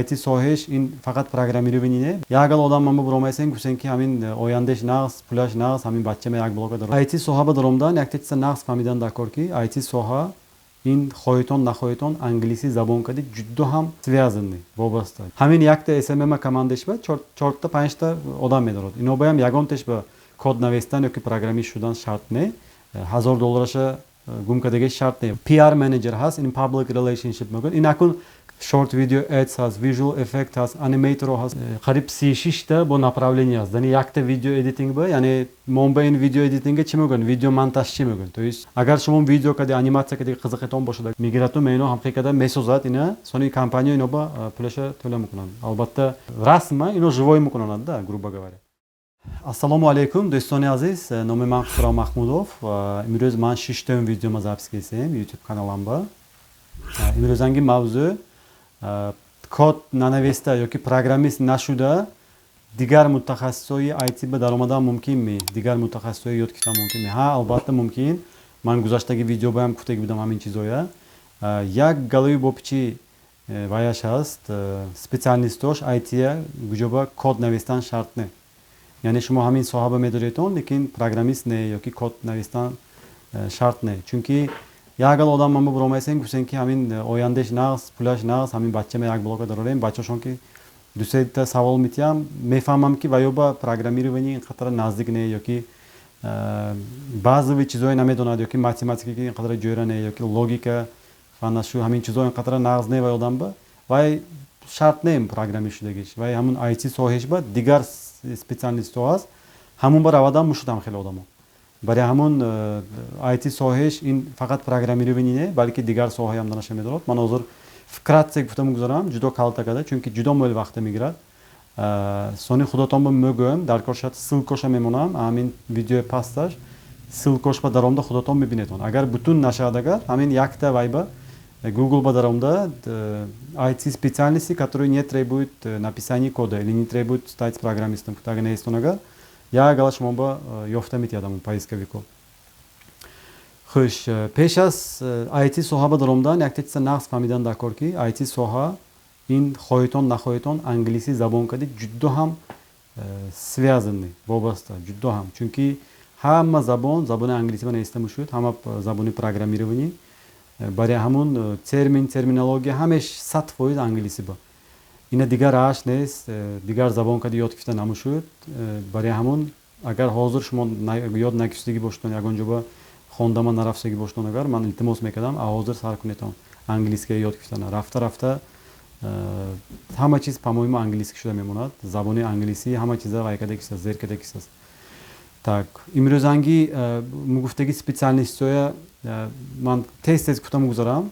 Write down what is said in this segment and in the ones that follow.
IT соҳааш ин фақат программирование не. Ягал одам ман буромайсен, гуфтен, ки ҳамин ояндаш нағз, пулаш нағз, ҳамин бачама як блока дорад. IT соҳа ба даромдан якта чиза нағз фаҳмидан дар кор, ки IT соҳа ин, хоҳитон нахоҳитон, англисӣ забон кади ҷуддо ҳам связанный, вобаста. Ҳамин якта SMM командаш ба чорта панҷта одам медорад. Ино баям ягонташ ба код навистан ёки программист шудан шарт не, 1000 доллараша гум кардагиш шарт не. PR менеҷер ҳаст, ин public relationship мегӯяд. Ин акун short video ads ҳаст, visual effect ҳаст, animator ҳаст, қариб 36-та бо направление ҳаст. Яъне якта video editing ба, яъне мо ба ин video editing чӣ мегӯянд, видео монтаж чӣ мегӯянд. То есть агар шумо видео кади, аниматсия кади қизиқитон бошад, мегирату ино ҳамхел када месозад. Ина сони компания ино ба пулаша тӯла мекунанд. Албатта, расма ино живой мекунанд да, грубо говоря. Ассалому алайкум, дӯстони азиз, номи ман Хусрав Маҳмудов. Имрӯз ман шиштум видеома запись кардем YouTube каналамба. Имрӯзанги мавзӯъ: код нанависта ёки программист нашуда дигар мутахассисҳои IT ба даромадан мумкин ми, дигар мутахассисҳои ёд гирифтан мумкин ми? Ҳа, албатта, мумкин. Ман гузаштаги видеобаям гуфтаги будам ҳамин чизоя. Як галави бопичи ваяш ҳаст, специальность ош IT-я гуҷоба код навистан шарт не. Яъне шумо ҳамин соҳаба медоретон, лекин программист не ёки код навистан шарт не. Чунки ягал одам ман буромайсен, гуфтен, ки ҳамин ояндаш нағз, пулаш нағз, ҳамин бачама як блока дарорем. Бачашон ки дусета савол метиҳам, мефаҳмам, ки ваё ба программирование ин қадара наздик не ёки баъзеви чизое намедонад, ёки математика ин қадара ҷӯра не, ёки логика фанашу ҳамин чизо ин қадара нағз не. Вай одамба вай шарт не программист шудагиш. Вай ҳамун IT соҳааш ба дигар специальность ҳо ҳаст, ҳамун ба равадан мушудам хеле одамо. Барои ҳамун IT соҳааш ин фақат программирование не, балки дигар соҳаам наша медорад. Ман ҳозир вкратце гуфта мегузарам, ҷудо калта карда, чунки ҷудо мӯл вақта мегирад. Сони худотон ба мегӯям, дар кор шояд ссылка оша мемонам, ҳамин видеои пасташ ссылка ош ба даромда худотон мебинедон. Агар бутун нашавад, агар ҳамин якта вайба Google ба даромда IT специальности, которые не требуют написания кода или не требуют стать программистом, агар неистон, агар як гала шумо ба ёфта метиҳад ҳамон поисковик о. Хуш, пеш аз IT соҳа ба даромдан якта чиза нағз фаҳмидан дар кор, ки IT соҳа ин, хоҳитон нахоҳитон, англисӣ забон кади ҷуддо ҳам связанный, вобаста ҷуддо ҳам. Чунки ҳама забон забони англисӣ ба нависта мешуд, ҳама забони программирование. Барои ҳамун термин, терминология ҳамеш 100% англисӣ ба. Ина дигар рааш нест, дигар забон кади ёд гирифта намешуд. Барои ҳамун агар ҳозир шумо ёд нагирифтагӣ бошедон, ягон ҷо ба хондама нарафтагӣ бошедон, агар ман илтимос мекардам, ҳозир сар кунедон английский ёд гирифтана. Рафта рафта ҳама чиз, по-моему, английский шуда мемонад. Забони англисӣ ҳама чиза вай карда кисаст, зер карда кисаст. Так, имрӯзанги мугуфтаги специальность ҳоя ман тез тез гуфта мегузарам.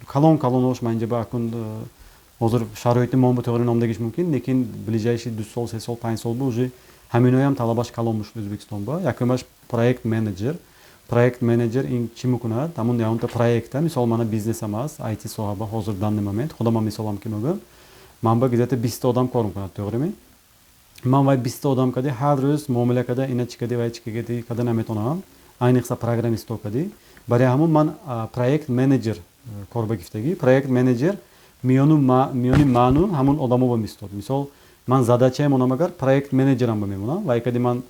Калон калонош ман инҷа ба акун ҳозир шароити мо тоғри номдагиш мумкин, лекин ближайший 2 сол, 3 сол, 5 сол бу уже ҳаминоям талабаш калон мешуд Ӯзбекистон ба. Якумаш проект менеҷер. Проект менеҷер ин чӣ мекунад? Ҳамун ягонта проекта, мисол, мана бизнесам аст IT соҳаба. Ҳозир данный момент худамам мисолам ки мегӯям, ман ба где-то 20-та одам кор мекунад, тоғриме? Ман вай 20-та одам кади ҳар рӯз муомила карда, ина чӣ кади, вай чӣ кади када наметонам, айниқса программисто кади. Барои ҳамун ман проект менеҷер кор ба гирифтагӣ. Проект менеҷер миёни ману ҳамун одамо ба мистод. Мисол, ман задача мемонам, агар проект менеҷерам ба мемонам, вай кади ман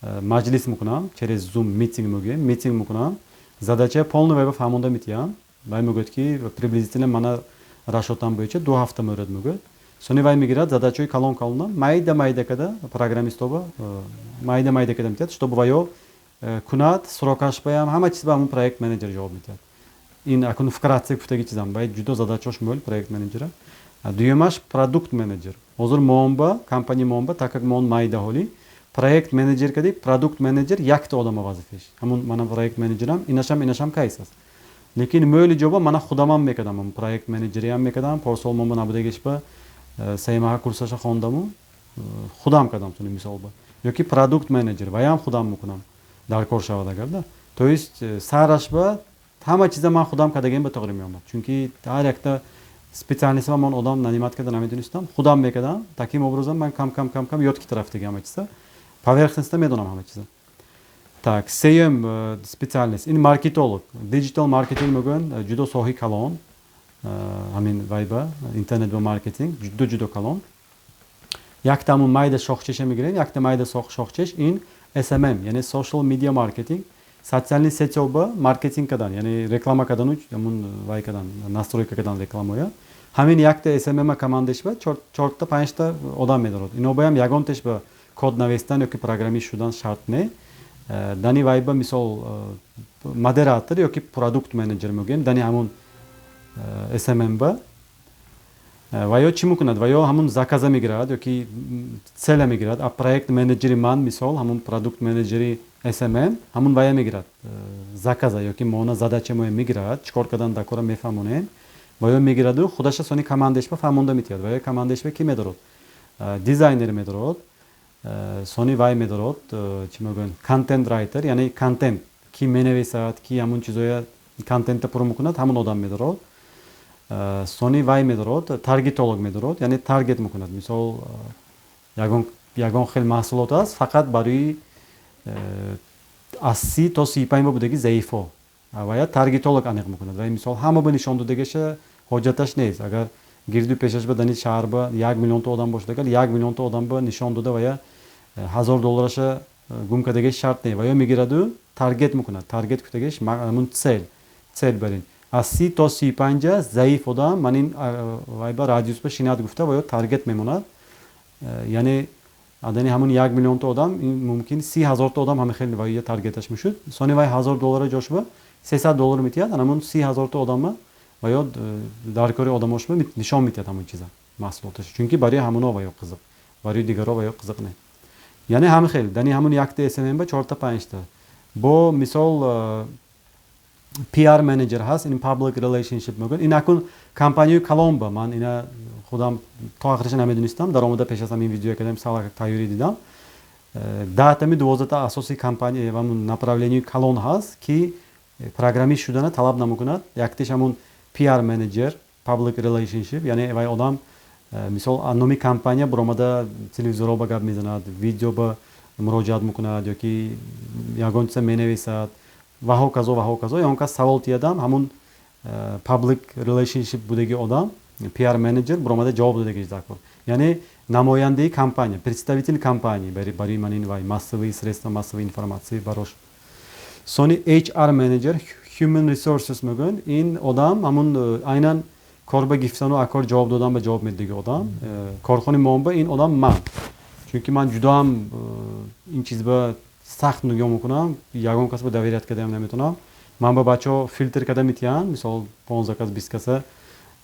маҷлис мекунам, через Zoom meeting мегӯем, митинг мекунам, задача полный вай ба фаҳмонда метиҳам. Вай мегӯяд, ки приблизительно мана расчёт ам бояча 2 ҳафта меорад, мегӯяд. Сони вай мегирад задача ҳои калон калона, майда майда када программистоба майда майда када метиҳад, чтобы ваё кунад, срок аш баям, ҳама чиз ба ҳамун проект менеҷер ҷавоб медиҳад. Ин акун вкратце гуфтаги чизам. Вай ҷудо задача ош мӯл проект менеҷера. Дуюмаш продукт менеҷер. Ҳозир моонба компания моонба, так как моон майда ҳолӣ, проект менеҷер кади продукт менеҷер якта одама вазифааш. Ҳамун мана проект менеҷерам, инашам инашам кейс аст. Лекин мӯли ҷоба мана худамам мекардам, проект менеҷериам мекардам. Порсол момба набудагишба 3 маҳа курсаша хондаму худам кардам. Туни мисолба ёки продукт менеҷер ваям худам мекунам, дар кор шавад агарда. То есть сарашба ҳама чиза ман худам кардагем ба тоғри меомад, чунки ҳар якта специальность а ман одам нанимать карда намедонистам, худам мекардам. Таким образом ман кам кам кам кам ёд ки рафтаги, ҳама чиза поверхностно медонам, ҳама чиза. Так, сеюм специальность ин маркетолог, digital marketing мегӯянд, ҷудо соҳаи калон. Ҳамин вайба интернет ба маркетинг ҷудо ҷудо калон. Якта ҳамун майда шохчеша мегирем, якта майда шохчеш ин SMM, яъне social media marketing, социальный сеть ба маркетинг кардан, яъне реклама кардану ҳамун вай кардан, настройка кардан рекламоя. Ҳамин якта SMM командаш ба чорта панҷта одам медорад. Ино баям ягонташ ба код навистан ёки программист шудан шарт не. Дани вайба, мисол, модератор ёки продукт менеҷер мегӯем, дани ҳамун SMM ба ва ё чӣ мекунад? Ва ё ҳамун заказа мегирад ёки целя мегирад. А проект менеҷери ман, мисол, ҳамун продукт менеҷери SMM ҳамун вая мегирад, заказа ёки мона задача моя мегирад, чӣ кор кардан дар кора мефаҳмонем. Ва ё мегираду худаша сони командаш ба фаҳмонда метиҳад. Ва ё командаш ба кӣ медорад? Дизайнер медорад, сони вай медорад, чӣ мегӯянд, content writer, яъне контент ки менависад, ки ҳамун чизоя контента пур мекунад, ҳамун одам медорад. Сони вай медорад, таргетолог медорад, яъне таргет мекунад. Мисол, ягон хел маҳсулот аст, фақат барои аз 30 то 35 ба будаги заифо ва я таргетолог аниқ мекунад. Ва мисол, ҳама ба нишон додагиша ҳоҷаташ нест. Агар гирду пешаш ба дани шаҳр ба 1 миллионта одам бошад, агар 1 миллионта одам ба нишон дода, ва я 1000 доллараша гум кардагиш шарт не. Ва ё мегираду таргет мекунад. Таргет кутагиш ҳамун цель барин аз 30 то 35 заиф одам, ман ин вай ба радиус ба шинат гуфта, ва ё таргет мемонад. Яъне адани ҳамун 1 миллионта одам мумкин 30 ҳазорта одам ҳама хел вай таргеташ мешуд. Сони вай 1000 доллара ҷошба 300 доллар метиҳад, ҳамун 30 ҳазорта одама ва ё дар кори одамошба нишон метиҳад ҳамун чиза, маҳсулоташ, чунки барои ҳамуно ва ё қизиқ, барои дигаро ва ё қизиқ не. Яъне ҳама хел дани ҳамун якта SMM ба чорта панҷта. Бо мисол, PR менеҷер ҳаст, ин public relationship мегӯянд. Ин акун компанияи калон ба ман ина худам то охириша намедонистам, дар омода пеш аз ҳамин видео кардем, сал тайёрӣ дидам. 10-тами 12-та асоси компания ва направленияи калон ҳаст, ки программист шудана талаб намекунад. Яктеш ҳамун PR менеҷер, public relationship, яъне вай одам, мисол, номи компания баромада телевизорҳо ба гап мезанад, видео ба муроҷиат мекунад ёки ягон чиза менависад ва ҳоказо, ва ҳоказо. Ё он кас савол тиядам, ҳамун public relationship будаги одам, PR менеҷер баромада ҷавоб додагиш дар кор, яъне намояндаи компания, представитель компания барои ман ин вай массовые средства массовой информации барош. Сони HR менеҷер, human resources мегӯянд. Ин одам ҳамун айнан кор ба гифтану акор ҷавоб додан ба ҷавоб медиҳаги одам. Корхонаи моба ин одам ман, чунки ман ҷудоам ин чиз ба сахт нигоҳ мекунам, ягон кас ба доверять кардаам наметавонам. Ман ба бачаҳо филтр карда метиҳам, мисол, 15 кас, 20 каса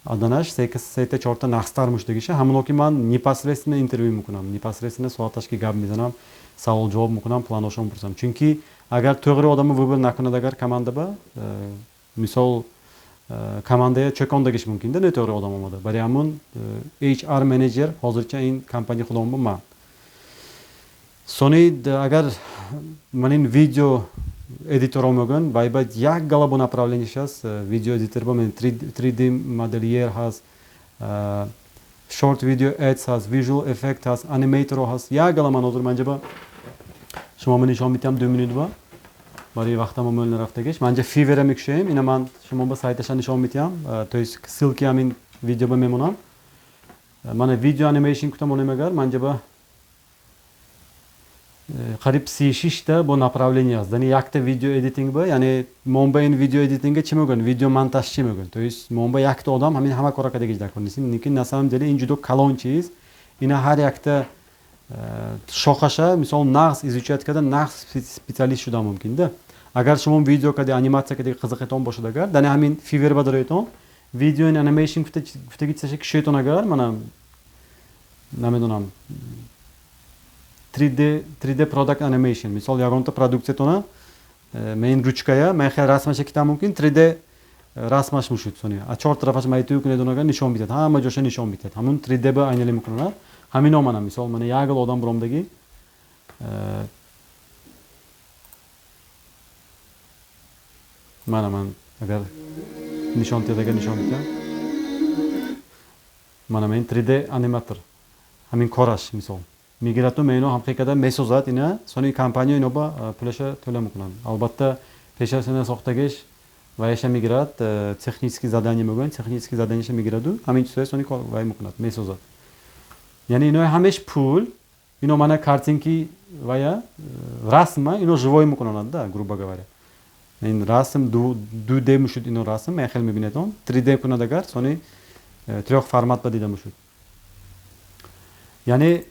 аданаш сета чорта нақстар муштагиша, ҳамоно ки ман непосредственно интервю мекунам, непосредственно соаташ ки гап мезанам, савол ҷавоб мекунам, планошон мепурсам, чунки агар тоғри одамо выбор накунад, агар команда ба мисол, командая чӯкондагиш мумкин да, нетоғри одам омада. Барои ҳамун HR менеҷер ҳозирча ин компания худам ба ман. Сони агар ман ин видео эдиторо мегӯянд, вай ба як галабо направленияш аст. Видео эдитор ба 3D модельер ҳаст, short video ads ҳаст, visual effect ҳаст, аниматоро ҳаст, як гала. Ман ҳозир манҷа ба шумо нишон медиҳам 2 минут ба барои вақтамо мӯл нарафтагиш. Манҷа Fiverr мекушоем. Ина ман шумо ба сайташа нишон медиҳам, то есть ссылки ҳамин видео ба мемонам. Мана video animation кутам онем, агар манҷа ба қариб 36-та бо направление аст. Яъне якта video editing ба, яъне момба ин video editing чӣ мегӯянд, видео монтаж чӣ мегӯянд, то есть момба якта одам ҳамин ҳама кора кардагиш дар кор нестим. Лекин на самом деле ин ҷудо калон чиз. Ина ҳар якта шохаша, мисол, нағз изучать карда, нағз специалист шуда мумкин да. Агар шумо видео карди, аниматсия карди, қизиқитон бошад, агар дани ҳамин Fiverr ба дароятон, video animation гуфтаги чизаша кишоятон, агар мана намедонам, 3D product animation, мисол, ягонта продукциятона мен ручкая мен хел расмаша китам мумкин, 3D расмаш мушуд, сони а чор тарафаш майтую кунедон, агар нишон бидиҳад, ҳама ҷоша нишон бидиҳад, ҳамун 3D ба айнали мекунад. Ҳамино мана, мисол, мана як гал одам буромдагӣ мана ман агар нишон диҳад, агар нишон бидиҳам, мана мен 3D аниматор, ҳамин кораш, мисол, мегирадту меино ҳамхел карда месозад ина, сони компания ино ба пулаша тӯла мекунанд. Албатта, пеш аз ина сохтагиш Ваяша мегирад, технический задание мегӯянд, технический задание ша мегираду ҳамин чизҳоя сони вай мекунад, месозад. Яъне ино ҳамеш пул, ино мана картинки вая, расма ино живой мекунонад да, грубо говоря. Ин расм 2D мушуд, ино расм хел мебинедон, 3D кунад агар, сони трёх формат ба дида мушуд. Яъне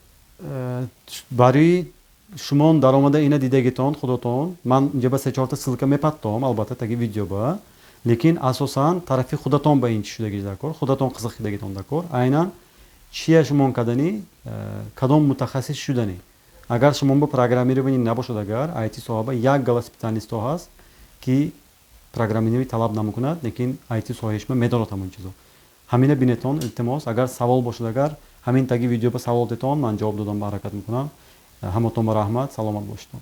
барои шумон даромада ина дидагитон худотон, ман инҷа ба се чорта ссылка мепаттом, албатта, таги видео ба, лекин асосан тарафи худатон ба ин чи шудаги даркор, худатон қизиқ кидагитон даркор. Айнан чия шумон кардани, кадом мутахассис шудани. Агар шумон ба программирование набошад, агар IT соҳаба як гала специалист ҳо ҳаст, ки программирование талаб намекунад, лекин IT соҳаи шумо медонад ҳамон чизо. Ҳамина бинетон, илтимос. Агар савол бошад, агар ҳамин таги видео ба савол детон, ман ҷавоб додам ба ҳаракат мекунам. Ҳаматон ба раҳмат, саломат бошедон.